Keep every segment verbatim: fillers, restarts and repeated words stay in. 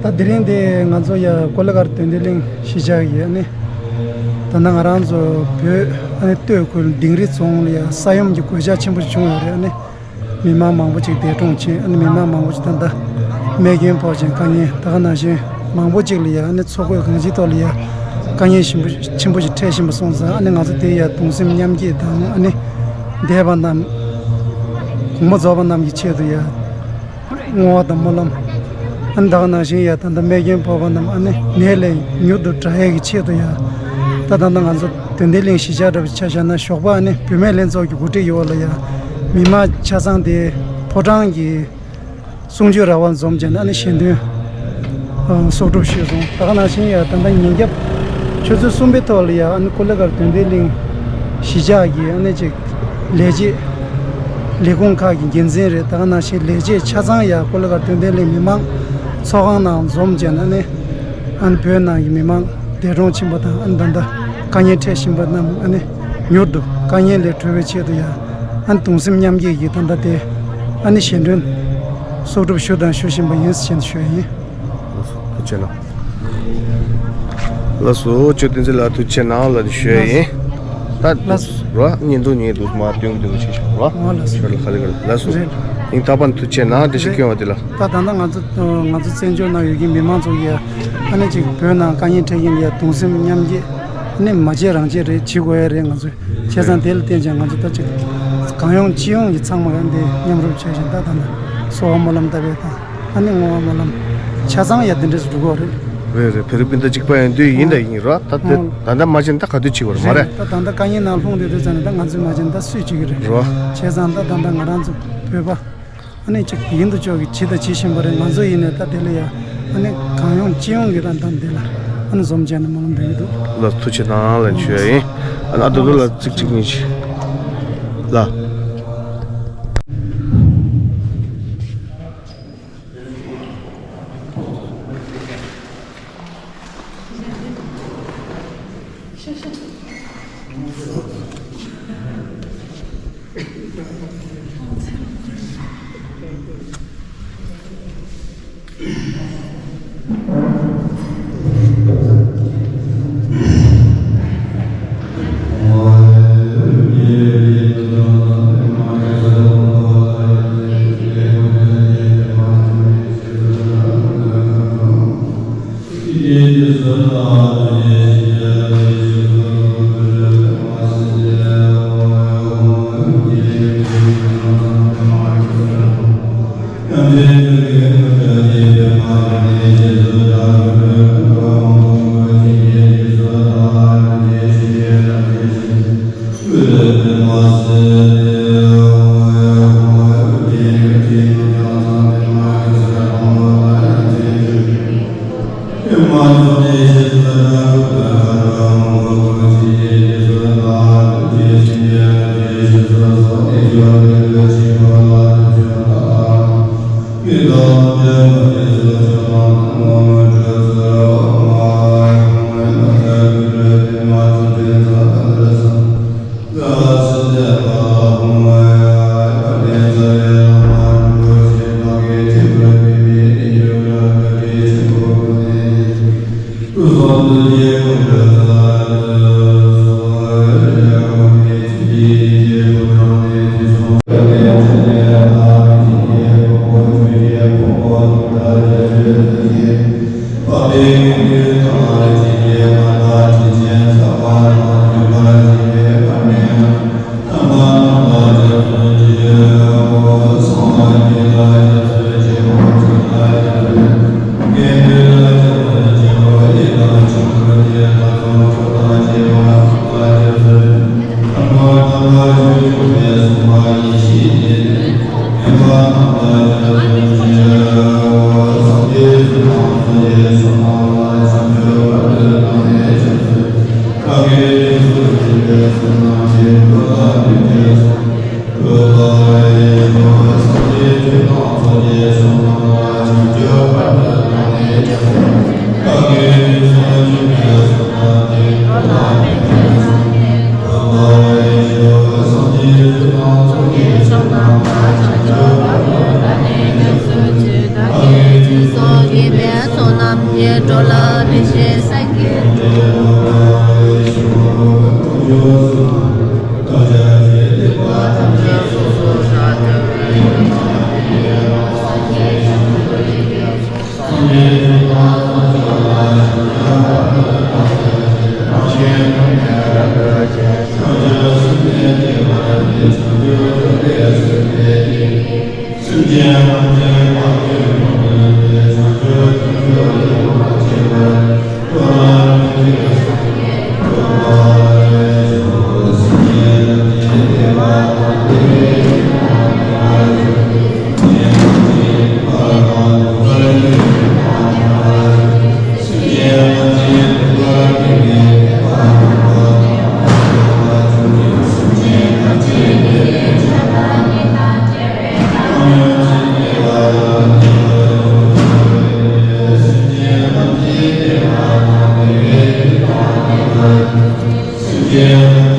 ད་དེ་རིང་འདི་ང་ཚོ་ཡ་ཀོ་ལི་གྷལ་དོན་ལྡན་གླིང་གཞིས་ཆགས་ཀྱི་ཨ་ནི། ད་ལྟ་ང་རང་ཚོ་བོད་ཨ་ནི་སྟོད་ཁུལ་དིང་རི་རྫོང་ལ་ཡ་ས་ཡོམ་གྱི་གོད་ཆག་ཆེན་པོ་ཞིག་བྱུང་ཡོད་རེད། ཨ་ནི་མི་མང་མང་པོ་ཅིག་འདས་གྲོངས་ཕྱིན། ཨ་ནི་མི་མང་མང་པོ་ཅིག་ད་ལྟ་རྨས་སྐྱོན་ཕོག་ཅིང་དཀའ་ངལ། ད་ག་ནང་བཞིན་མང་པོ་ཅིག་ལ་ཡ་ཨ་ནི་འཚོ་གོས་གང་ཅིའི་ཐོག་ལ་ཡ་དཀའ་ངལ་ཞིག་ཆེན་པོ་ཞིག་འཕྲད་བཞིན་པ་སོང་ཙང་། ཨ་ནི་ང་ཚོ་དེ་ཡ་གདུང་སེམས་མཉམ་སྐྱེད་དང་། ཨ་ནི་འདས་པ་རྣམས་གོང་མ་རྫོགས་པ་རྣམས་ཀྱི་ཆེད་དུ་ཡ་བསྔོ་བ་དང་སྨོན་ལམ། ཨ་ནི་ད་ག་ནང་བཞིན་ཡ་ད་ལྟ་རྨས་སྐྱོན་ཕོག་པ་རྣམས་ཨ་ནི་ནད་ལས་མྱུར་དུ་དྲག་ཡས་ཀྱི་ཆེད་དུ་ཡ། ད་ད་ལྟ་ང་ཚོ་དོན་ལྡན་གླིང་གཞིས་ཆགས་འདྲ་བོ་ཆ་བཞག་ན། ཞོགས་པ་ཨ་ནི་བུད་མེད་ལྷན་ཚོགས་ཀྱི་གོ་སྒྲིག་ཡོད་པ་ལ་ཡ་མི་མང་ཆ་ཚང་དེ་ཕོ་བྲང་གི་གསུང་ཆོས་ར་བ་འཛོམས་བྱས་ནས་ཨ་ནི་ཞལ་འདོན་གསོག་སྒྲུབ་ཞུས་སོང་། ད་ག་ནང་བཞིན་ཡ་ད་ལྟ་ཉིན་རྒྱབ་ཆུ་ཚོད་གསུམ་པའི་ཐོག་ལ་ཡ་ཨ་ནི་ཀོ་ལི་གྷལ་དོན་ལྡན་གླིང་གཞིས་ཆགས་ཀྱི་ཨ་ནི་ཅིག་ལས་བྱེད་ལས་ཁུངས་ཁག་གི་འགན་འཛིན་རེད། ད་ག་ནང་བཞིན་ལས་བྱེད་ཆ་ཚང་ཡ་ཀོ་ལི་གྷལ་དོན་ལྡན་གླིང་མི་མང་ཚོགས་ཁང་ནང་འཛོམས་བྱས་ནས་ཨ་ནི་ཨ་ནི་བོད་ནང་གི་མི་མང་འདས་གྲོངས་ཕྱིན་པ་དང་། ཨ་ནི་ད་ལྟ་དཀའ་ངལ་འཕྲད་བཞིན་པ་རྣམས་ཨ་ནི་མྱུར་དུ་དཀའ་ངལ་ལས་གྲོལ་བའི་ཆེད་དུ་ཡ་ཨ་ནི་གདུང་སེམས་མཉམ་སྐྱེད་ཀྱིས་ད་ལྟ་དེ་ཨ་ནི་ཞལ་འདོན་གསོག་སྒྲུབ་ཞུ་དང་ཞུ་བཞིན་པ་ཡིན་ཞེས་ཞུ་ཡ་ཡིན། ཐུགས་རྗེ་གནང་། ལགས་སོ། ཅོ་བསྟན་འཛིན་ལགས་ཐུགས་རྗེ་གནང་ལ་ཞུ་ཡ་ཡིན། ད་ལགས་སོ། རོ་བརྙན་ཐུང་ཉིད་དུ་མ་སྟོན་གྱི་འདུག་ཅེས་བྱུང་རོ། ཨོ་ལགས་སོ། ཁ་ལི་ཁ་ལི་ལགས་སོ། རེད། ཡིན་ད་པ་ཐུགས་རྗེ་གནང་། དེ་ཞིག་རེད། སྐྱོན་བ་དེ་ལ། ད་ད་ལྟ་ང་ཚོ་ང་ཚོ་བཙན་བྱོལ་ནང་ཡོད་ཀྱི་མི་མང་ཚོ་ཡ་ཨ་ནི་ཅིག་བོད་ནང་དཀའ་ངལ་འཕྲད་མཁན་ཡ་གདུང་སེམས་མཉམ་སྐྱེད་ཨ་ནི་མ་བྱེད་རང་བྱེད་རེད། བྱེད་དགོས་ཡ་རེད། ང་ཚོས་བྱས་ཙང་དེ་ལ་བརྟེན་ཅིང་ང་ཚོ་ད་ཅིག་གང་ཡོང་ཅི་ཡོང་གི་ཚང་མ་ཡ་འདི་མཉམ་རུབ་བྱས་ཤིང་། ད་ད་ལྟ་གསོལ་བ་སྨོན་ལམ་བཏབ་པའི་དང་། ཨ་ནི་བསྔོ་བ་སྨོན་ལམ་ཆ་ཚང་ཡ་འདི་འདྲས་སུ་འགྲོ་གི་རེད། རེད་རེད། བོད་རིགས་སྤུན་ཟླ་གཅིག་པ་ཡིན་དུས་ཡིན་ད་ཡིན་རོགས། ད་དེ་ཨོ། ད་ལྟ་མ་བྱས་ན་ད་ག་དུས་བྱེད་དགོས་རེད་མ་རེད། རེད། ད་ད་ལྟ་དཀའ་ངལ་ནང་ལྷུང་བསྡད་དུས་ཙང་ནས་ད་ང་ཚོས་མ་བྱས་ན་ད་སུས་བྱེད་ཀྱི་རེད། རོགས། བྱས་ཙང་ད་ད་ལྟ་ང་རང་ཚོ་བོད་པ་ཨ་ནི་གཅིག་ཡིན་དུ་ཅོག་གི་བྱེད་ད་བྱེད་བཞིན་པ་རེད། ང་ཚོ་ཡིན་ནས་ད་དེ་ལ་ཡ་ཨ་ནི་གང་ཡོང་ཅི་ཡོང་གི་ད་ད་འདི་ལ་ཨ་ནི་འཛོམས་བྱས་ནས་སྨོན་ལམ་འདོན་གྱི་འདུག་ལ་ཐུགས་རྗེ་གནང་ལ་ཞུ་ཡ་ཡིན། ཨ་ནི་ཨ་དོ་དོ་ལ་ཚིག་གཅིག་གཉིས་ཤིག་ལ། ཡི་འགྲོ་ལ་ཕན་ཕྱིར་སངས་རྒྱས།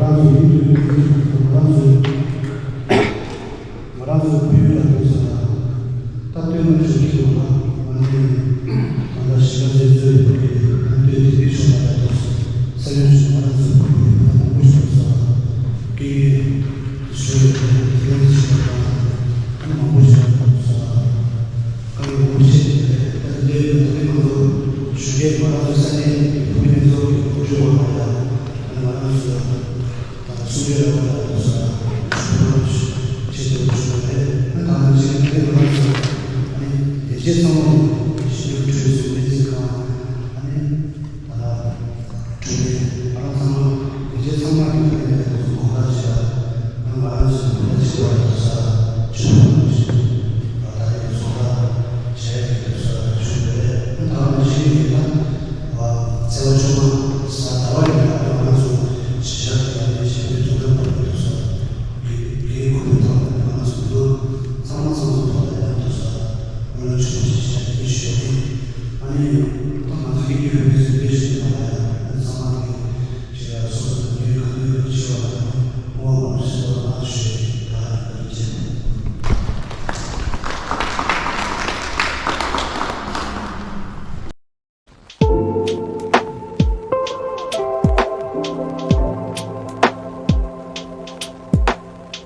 ང་རང་ཚོ་ཡིད་དུ་ང་རང་ཚོ་ང་རང་ཚོ་བོད་ཡིག་ལ་དགོས་ས་ད་སྟོད་མངའ་རིས་ཀྱི་ལོ་ན་ང་ནི་ང་ཚོ་གཞིས་ཀ་རྩེ་གཙོས་བོད་ཀྱི་ལྷན་སྡོད་དེ་བོད་ཤོག་ལ་ཡག་ཏུ་ས་ཡོམ་ཞིག་ང་རང་ཚོ་བོད་ཡིག་ལ་མང་པོ་ཞིག་ས་སྐད་ཡིག་ཞུ་ཡག་ལས་ཞིག་དང་ཨ་ནི་མང་པོ་ཞིག་ས་དཀའ་ངལ་མང་པོ་ཞིག་ད་ལྟའི་ད་ལྟའི་ང་ཚོ་ཞུ་སྐད་ང་རང་ཚོ་ས་གནས་ཀྱི་བོད་མི་ཚོ་གི་སློབ་སྦྱོང་བ་ལ་ཡང་ང་རང་ཚོ། ད་གསུང་ཆོས་ར་བ་ལ་དུ་ས་ཆོས་ཆོས་དུ་ཆོས་རེད། ད་ང་ཅིག་དེ་ང་ཚོ་ཨ་ནི་དེ་རྗེས་ཚང་མ་ཞིག་ཁྲོས་སུ་མི་ཚེ་གང་ཨ་ནི་ད་ཁྲོས་ནས་